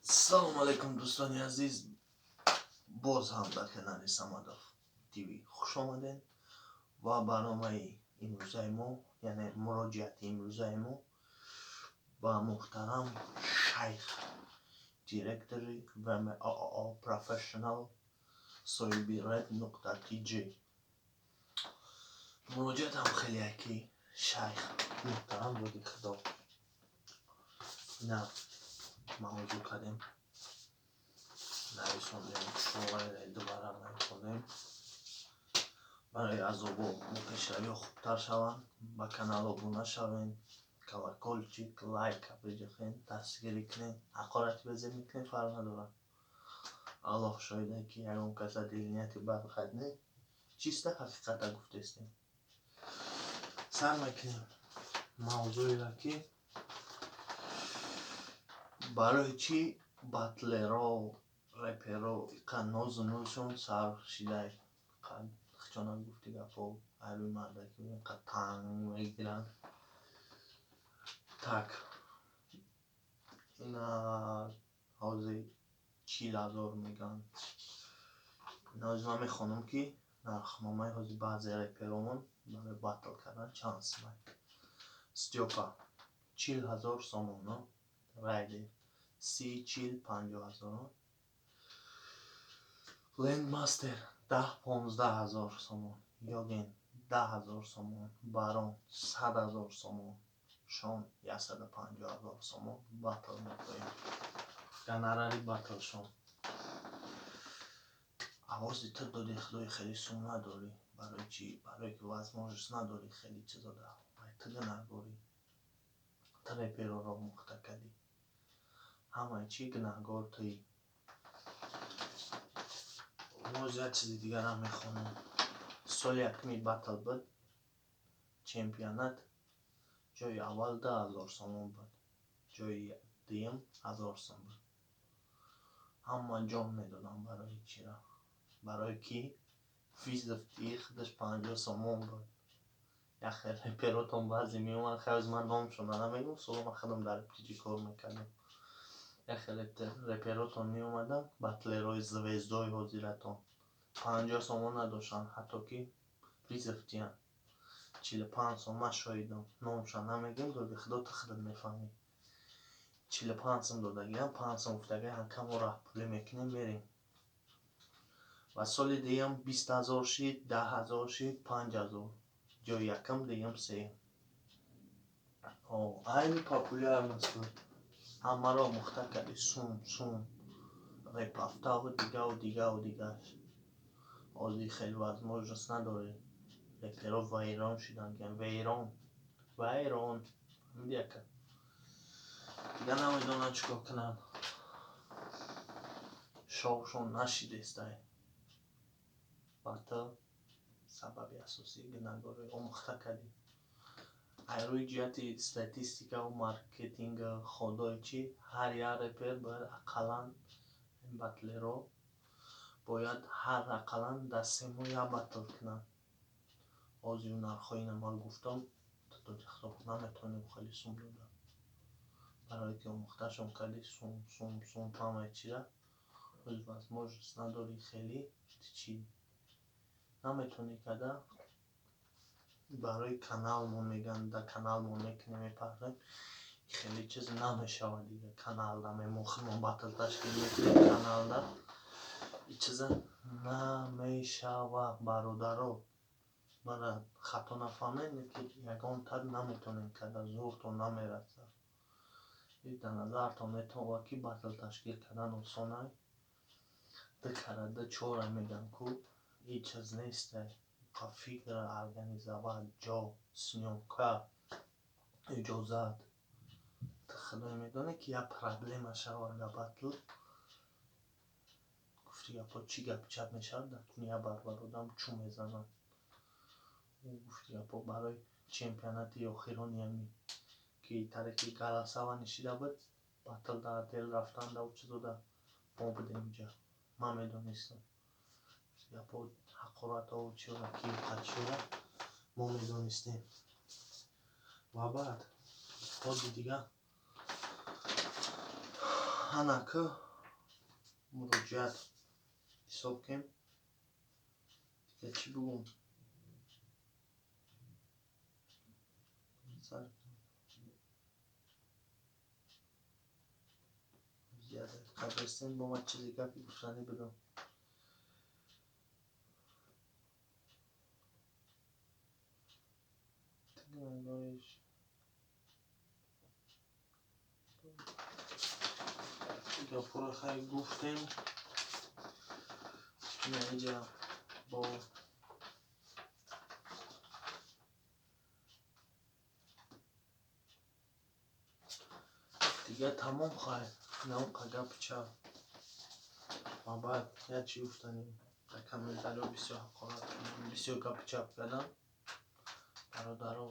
Салому алайкум, дӯстони азиз! Боз ҳам дар канали Самадов ТВ хуш омадед ва барномаи имрӯзаи мо, яъне муроҷиати имрӯзаи мо ба муҳтарам шайх, директори ВМОО Профессионал, соҳиби Red.tj. Муроҷиатам хеле ки, шайх муҳтарам, доди худо, ина мавзӯъ кардем, нависондем, дубара нависондем барои азобо мо пешравиҳо хубтар шаванд. Ба канал обуна шавем, колокольчик, лайка биҷихен, дастгирӣ кунем. Ҳақорати безеб мекунем, фарқ надорад. Аллоҳ шоҳиде, ки ягон каса дилнияти бад қайд не, чиста ҳақиқата гуфтестем. Сар мекунем мавзӯеро, ки барои чӣ батлеро, реперо иқа нозу нӯшон сар шидай, хичона гуфти гапҳо айрӯи мардаки иқа танг мегиранд. Так, ина ҳозир 40 000 мегӯянд. Ҳозир ман мехонам, ки нархномаи ҳозир баъзе реперомон барои батл кардан чанд сумай. Стёпа 40 000 сомон, Райдер 30, 40, 50 000, Лендмастер 10, 15 ҳазор сомон, Йоген 10 000 сомон, Барон 100 000 сомон, Шон 150 000 сомон. Батл мекунем, гонорари батлшон. Авози ту, доди худои, хеле сум надорӣ. Барои чӣ? Барое ки возможность надорӣ хеле чизода. Вай ту гунаҳгорӣ, ту репероро омӯхта кардӣ, ҳамаи чӣ гунаҳгор туӣ. Боз як чизи дигарам мехонам. Соли якуми батл буд, чемпионат, ҷои аввал 2000 сомон буд, ҷои дуюм 1000 сом буд. Ҳама ҷон медодам. Барои чира? Барое ки вызов худаш 50 сомон буд. Яхе реперотон баъзе меомад, хай, ман номшона намегӯм, соло ман худам дар РПТ кор мекардам. Яхе реперотон меомаданд, батлерои звездои ҳозиратон 50 сомон надоштанд, ҳатто ки вызов диҳанд. 45 сом, ман шоҳидам, номша намегӯм, доди худо, ту худат мефаҳмӣ. 45 сом додагиам, 5 сом гуфтагиам, ҳакам мо раҳпулӣ мекунем, мерем. Ва соли дуюм 20 000 шид, 10 000 шид, 5000, ҷои якум, дуюм, сеюм. Айни популярность буд. Ҳамаро омӯхта кардӣ, сум сум репафтаву дигаву дигаву дигараш. Ҳозир хеле возможность надорӣ. Реперо вайрон шуданд, вайрон, вайрон. Фаҳмидӣ, ака? Дигар намедонанд чӣ кор кунанд. Шовшон нашидестай. Батл сабаби асосии гунаҳгорӣ, омӯхта кардӣ. Аз рӯи ҷиҳати статистикаву маркетинг, ходои чӣ, ҳар як репер бояд ақаллан, батлеро бояд ҳар ақаллан дар 3 моҳ як батл кунанд. Ҳозир нархҳои ина ман гуфтам, наметавонем хеле сум дода. Барое ки омӯхташон кардӣ, сум сум сум ҳамаи чира. Ҳозир возможность надорӣ, хеле чӣ наметавонӣ карда. Барои каналмон мегӯянд, дар каналмон мекунем, мепарем, хеле чиз намешавад. Дигар каналда мо худмон батл ташкил мекунем, каналда ин чиза намешавад. Бародаро, мара хато нафаҳмед, ки ягон тар наметавонем карда, зӯртон намерасад. Дар назартон метавонад, ки батл ташкил кардан осонай, ду кара ду чора мегӯянд ку, ҳеҷ чиз нестай. Фикр, организовать, ҷо, съёмка, иҷозат. Худо медонад, ки як проблема шавад дар батл, гуфти гапҳо, чӣ гапи чап мешавад, дар куни як баробар одам чӯ мезанад. Гуфти гапҳо, барои чемпионати охирони ҳами ки тариқи голосование шида буд, батл дар отдел рафтан, дар чизода мо будем инҷа, ман медонистам. Гапҳо, ҳақоратҳо, чиро ки қадшуда мо медонистем. Ва баъд ҳозир дигар Ҳанака муроҷиат ҳисоб кем. Дига чӣ бигӯм? Қабристен бо ман чизе гапи гуфтанӣ будам. Гапҳоро хай гуфтем. Инҷа бо дига тамом хай. Науқа гапи чап. Ва баъд як чӣ гуфтанем. Дар комментариҳо бисёр ҳақорат кардам, бисёр гапи чап кардам. Бародаро,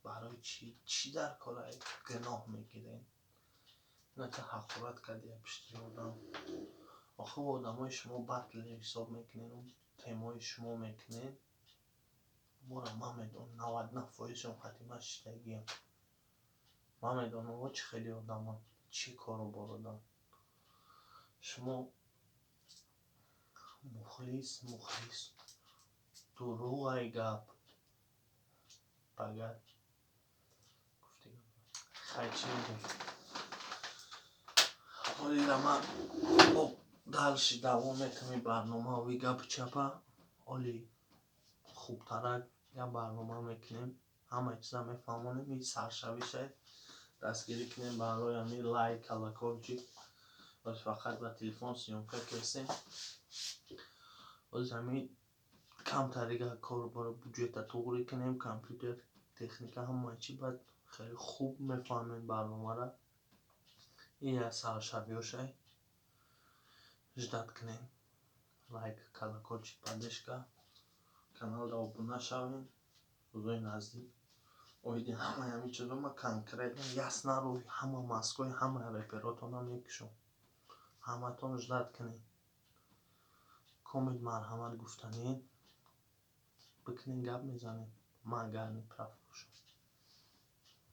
барои чӣ? Чӣ дар кора гуноҳ мегирем? Инака ҳақорат кардия пишти одам. Охир одамои шумо батл ҳисоб мекунед, темои шумо мекунед. Моро ман медонам, 99%-шон хати ман шиштагиам. Ман медонам, о чӣ хеле одаманд, чӣ кору бороданд. Шумо мухлис, мухлис. Дурӯғ ай гап. Багат. Гуфти хай чӣ мегӯм? Ҳолира ман бо дальше давом метавонем барнома ви гапи чапа. Оли хубтарак як барнома мекунем. Ҳамаи чиза мефаҳмонем. И саршавишай. Дастгирӣ кунем барои ҳамин лайк, колокольчик. Боз фақат ба телефон съёмка кесем. Боз ҳамин камтарига кор бора бюджета туғрӣ кунем, компютер, техника ҳамаи чӣ, баъд хеле хуб мефаҳмем барномаро. Ин як саршавиёшай. Ждать кунем. Лайк, колокольчик, поддержка. Каналда обуна шавем. Рӯзои наздик оиди ҳамаи ҳамин чизо ман конкретно ясно рӯи ҳама маскои ҳамаи реперотона мекушам. Ҳаматон ждать кунед. Комент марҳамат гуфтанед. Бикунед, гап мезанем. Ман агар неправ бошам.